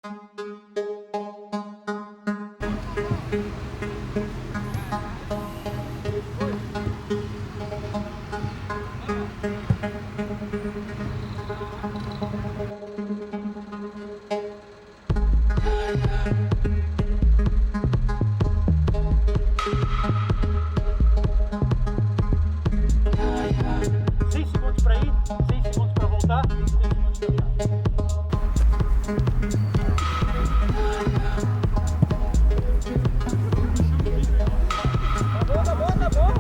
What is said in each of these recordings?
Seis segundos para ir, 6 segundos para voltar, 6 segundos para virar. Tá bom, tá bom, tá bom.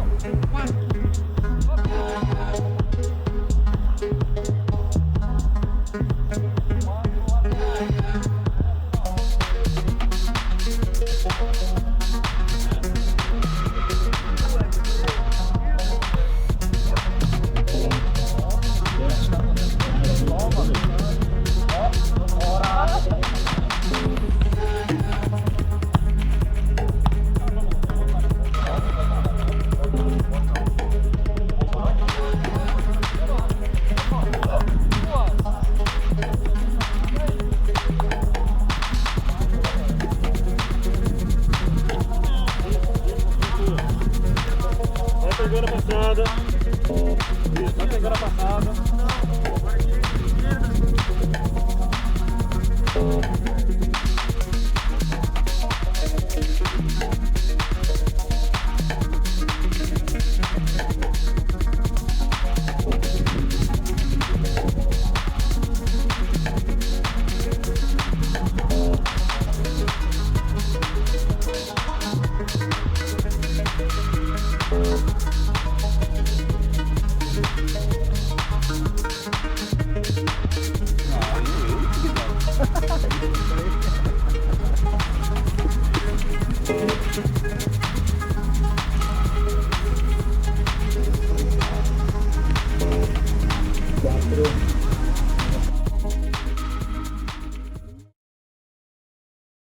Vai pegando a passada. Isso, vai pegando a passada.